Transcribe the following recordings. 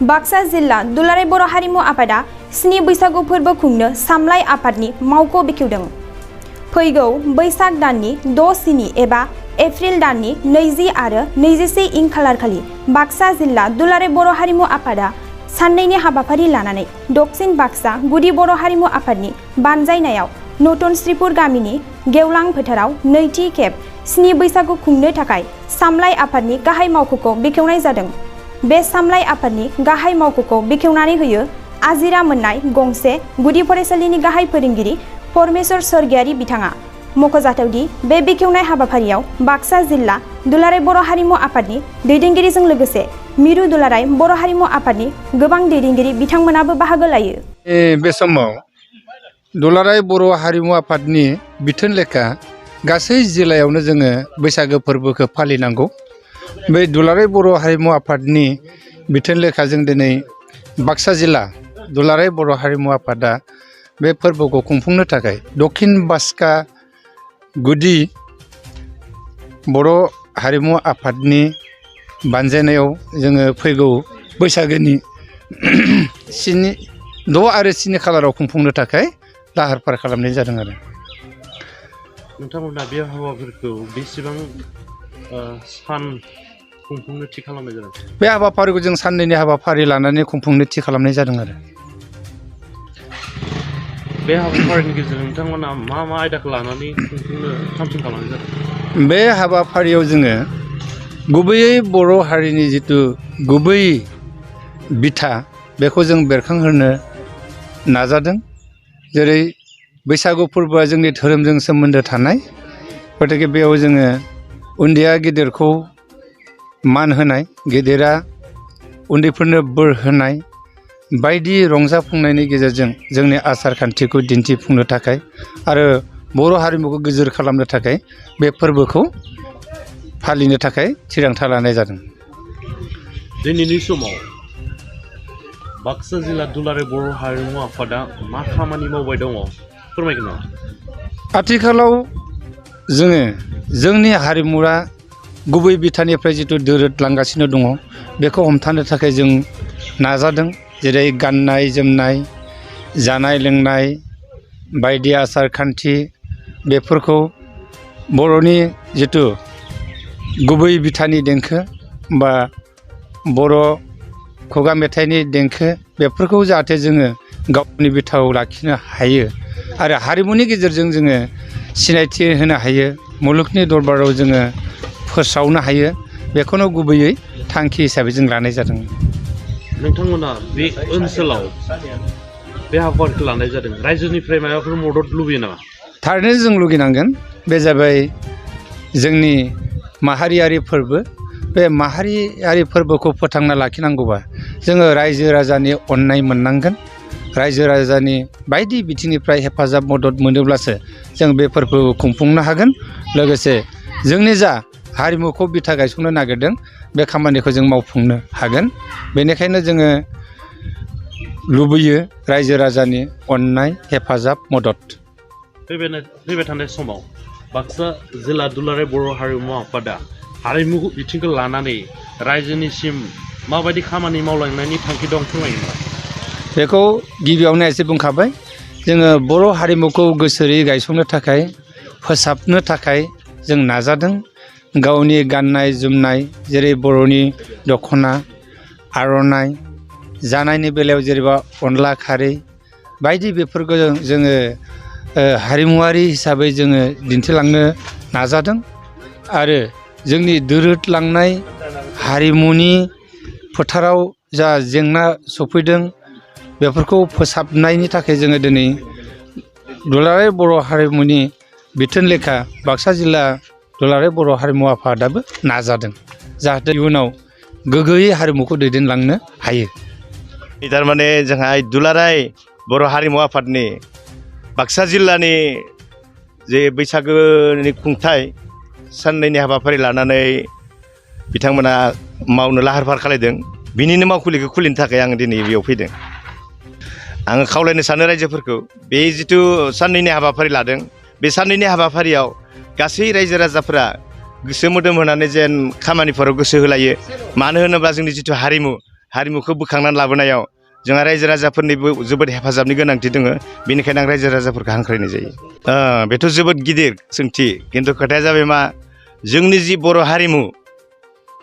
बाक्सा जिल्ला दुलाराय बर' हारिमु आफादा 7 बैसागु फोरबो खुंनो सामलाय आफादनि मावख' बेखेवदों। फैगौ बैसाग दाननि 6 एबा एप्रिल दाननि 20 आरो 21 इं खालारखालि बाक्सा जिल्ला दुलाराय बर' हारिमु आफादा साननैनि हाबाफारि लानानै दक्षिण बाक्सा गुदि बर' हारिमु आफादनि बानजायनायाव नतन श्रीपुर गामिनि गेवलां फोथाराव नैथि खेब 7 बैसागु खुंनो थाखाय सामलाय आफादनि गाहाय मावख'खौ बेखेवनाय जादों। बे सामलाय आफादनि गाहाय मावख'खौ बेखेवनानै होयो आजिरा मोननाय गंसे गुदि फरायसालिनि गाहाय फोरोंगिरि परमेश्वर स्वर्गियारि बिथाङा। मख'जाथावदि बे बेखेवनाय हाबाफारियाव बाक्सा जिल्ला दुलाराय बर' हारिमु आफादनि दैदेनगिरिजों लोगोसे मिरु दुलाराय बर' हारिमु आफादनि गोबां दैदेनगिरि बिथांमोनाबो बाहागो लायो। बे समाव दुलाराय बर' हारिमु आफादनि बिथोन लेखा गासै जिल्लायावनो जोङो बैसागो फोरबोखौ फालिनांगौ। बे दुलाराय बर' हारिमु आफादनि बिथोन लेखा जों दिनै बाक्सा जिल्ला दुलाराय बर' हारिमु आफादा बे फोरबोखौ खुंफुंनो थाखाय दक्षिण बाक्सा गुदि बर' हारिमु आफादनि बानजायनायाव जोङो फैगौ बैसागोनि 6 आरो 7 खालाराव खुंफुंनो थाखाय लाहार फाहार खालामनाय जादों आरो। नोंथांमोना बे हाबाफारिखौ बेसेबां सान खुंफुंनो थि खालामनाय जादों? बे हाबाफारिखौ जों साननैनि हाबाफारि लानानै खुंफुंनो थि खालामनाय जादों आरो। बे हाबाफारिनि गेजेरजों नोंथांमोना मा आयदाखौ लानानै खुंफुंनो थाम-थिम खालामनाय जादों? बे हाबाफारियाव जोङो गुबैयै बर' हारिनि जिथु गुबै बिथा बेखौ जों बेरखांहोनो नाजादों। जेरै बैसागु फोरबोआ जोंनि धोरोमजों सोमोन्दो थानाय, गतिके बेयाव जोङो उन्दैया गेदेरखौ मान होनाय, गेदेरा उन्दैफोरनो बोर होनाय बायदि रंजाफुंनायनि गेजेरजों जोंनि आसार खान्थिखौ दिन्थिफुंनो थाखाय आरो बर' हारिमुखौ गोजोर खालामनो थाखाय बे फोरबोखौ फालिनो थाखाय थिरांथा लानाय जादों। दिनैनि समाव बाक्सा जिल्ला दुलाराय बर' हारिमु आफादा मा खामानि मावबाय दङ फोरमायगोन नामा? आथिखालाव जोङो जोंनि हारिमुआ गुबै बिथानिफ्राय जिथु दोरोदलांगासिनो दङ बेखौ हमथानो थाखाय जों नाजादों। जेरै गाननाय जोमनाय, जानाय लोंनाय बायदि आसार खान्थि बेफोरखौ बर'नि जिथु गुबै बिथानि देंखो बा बर' खुगा मेथाइनि देंखो बेफोरखौ जाहाथे जोङो गावनि बिथायाव लाखिनो हायो आरो हारिमुनि गेजेरजों जोङो सिनायथि होनो हायो, मुलुगनि दरबाराव जोङो फोसावनो हायो, बेखौनो गुबैयै थांखि हिसाबै जों लानाय जादों। नोंथांमोना बे ओनसोलाव बे हाबाफारिखौ लानाय जादों, रायजोनिफ्राय माबाफोर मदद लुबैयो नामा? थारैनो जों लुगैनांगोन। बे जाबाय जोंनि माहारियारि फोरबो। बे माहारियारि फोरबोखौ फोथांना लाखिनांगौबा जोङो रायजो राजानि अननाय मोननांगोन। रायजो राजानि बायदि बिथिंनिफ्राय हेफाजाब मदद मोनोब्लासो जों बे फोरबोखौ खुंफुंनो हागोन। लोगोसे जोंनि जा हारिमुखौ बिथा गायसंनो नागिरदों बे खामानिखौ जों मावफुंनो हागोन। बेनिखायनो जोङो लुबैयो रायजो राजानि अननाय, हेफाजाब, मदद। फैबाय थानाय समाव बाक्सा जिल्ला दुलाराय बर' हारिमु आफादा हारिमु बिथिंखौ लानानै रायजोनिसिम माबायदि खामानि मावलांनायनि थांखि दं फोरमायगोन नामा? बेखौ गिबियावनो एसे बुंखाबाय। जोङो बर' हारिमुखौ गोसोरै गायसंनो थाखाय, फोसाबनो थाखाय जों नाजादों। गावनि गाननाय जोमनाय जेरै बर'नि दख'ना, आर'नाइ, जानायनि बेलायाव जेनेबा अनला खारै बायदि बेफोरखौ जोङो हारिमुवारि हिसाबै जोङो दिन्थिलांनो नाजादों आरो जोंनि दोरोदलांनाय हारिमुनि फोथाराव जा जेंना सफैदों बेफोरखौ फोसाबनायनि थाखाय जोङो दिनै दुलाराय बर' हारिमुनि बिथोन लेखा बाक्सा जिल्ला दुलाराय बर' हारिमु आफादाबो नाजादों जाहाथे इयुनाव गोग्गोयै हारिमुखौ दैदेनलांनो हायो। थारमाने जोंहा दुलाराय बर' हारिमु आफादनि बाक्सा जिल्लानि जे बैसागोनि खुंथाय साननैनि हाबाफारि लानानै बिथांमोना मावनो लाहार फाहार खालामदों। बिनिनो मावखुलिखौ खुलिनो थाखाय आं दिनै बेयाव फैदों। आङो खावलायनो सानो रायजोफोरखौ बे जिथु साननैनि हाबाफारि लादों बे साननैनि हाबाफारियाव गासै रायजो राजाफोरा गोसो मोदोम होनानै जेन खामानिफोराव गोसो होलायो। मानो होनोब्ला जोंनि जिथु हारिमु हारिमुखौ बोखांनानै लाबोनायाव जोंहा रायजो राजाफोरनिबो जोबोद हेफाजाबनि गोनांथि दङ बेनिखायनो आं रायजो राजाफोरखौ हांख्रायनाय जायो बेथ' जोबोद गिदिर सोंथि खिन्थु खोथाया जाबाय मा जोंनि जि बर' हारिमु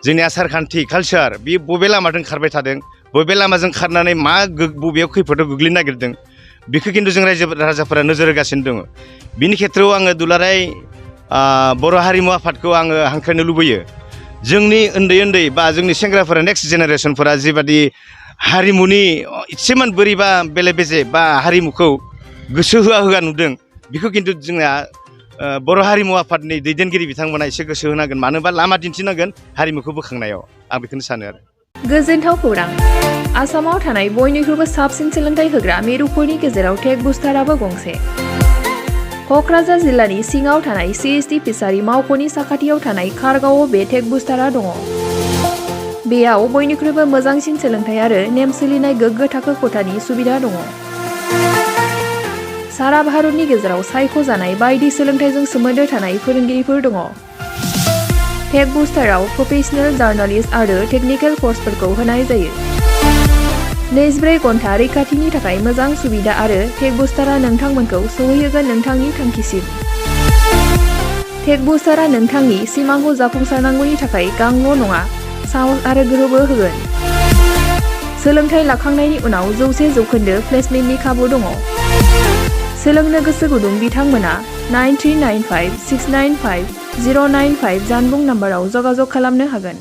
जोंनि आसार खान्थि कालसार बे बबे लामाजों खारबाय थादों बबे लामाजों खारनानै मा बबेयाव खैफोदाव गोग्लैनो नागिरदों बेखौ खिन्थु जों रायजो राजाफोरा नोजोर होगासिनो दङ बिनि खेथ्रआव आङो दुलाराय बर' हारिमु आफादखौ आङो हांख्रायनो लुबैयो जोंनि उन्दै बा जोंनि सेंग्राफोरा नेक्स्ट जेनेरेसनफोरा जिबादि हारिमुनि इसेमान बोरैबा बेले बेजे बा हारिमुखौ गोसो होआ नुदों बेखौ खिन्थु जोंना बर' हारिमु आफादनि दैदेनगिरि बिथांमोना एसे गोसो होनांगोन मानो होनबा लामा दिन्थिनांगोन हारिमुखौ बोखांनायाव आं बेखौनो सानो आरो गोजोनथाव खौरां आसामाव थानाय बयनिख्रुइबो साबसिन सोलोंथाइ होग्रा मिरुफोरनि गेजेराव टेक बुस्टाराबो गंसे क'क्राझार जिल्लानि सिङाव थानाय CST फिसारि मावख'नि साखाथियाव थानाय खारगावआव बे टेक बुस्टारा दङ बेयाव बयनिख्रुइबो मोजांसिन सोलोंथाइ आरो नेम सोलिनाय गोग्गो थाखो खथानि सुबिदा दङ सारा भारतनि गेजेराव सायख'जानाय बायदि सोलोंथाइजों सोमोन्दो थानाय फोरोंगिरिफोर दङ टेक बुस्टाराव प्रफेशनेल जार्नालिस्ट आरो टेकनिकेल कर्सफोरखौ होनाय जायो 24 घन्टा रैखाथिनि थाखाय मोजां सुबिदा आरो टेक बुस्टारा नोंथांमोनखौ सौहैहोगोन नोंथांनि थांखिसिम टेक बुस्टारा नोंथांनि सिमांखौ जाफुंसारनांगौनि थाखाय गांल' नङा साहस आरो गोहोबो होगोन सोलोंथाइ लाखांनायनि उनाव 100% प्लेसमेन्टनि खाबु दङ सोलोंनो गोसो गुदुं बिथांमोना 9395695095 जानबुं नाम्बाराव जगाजग खालामनो हागोन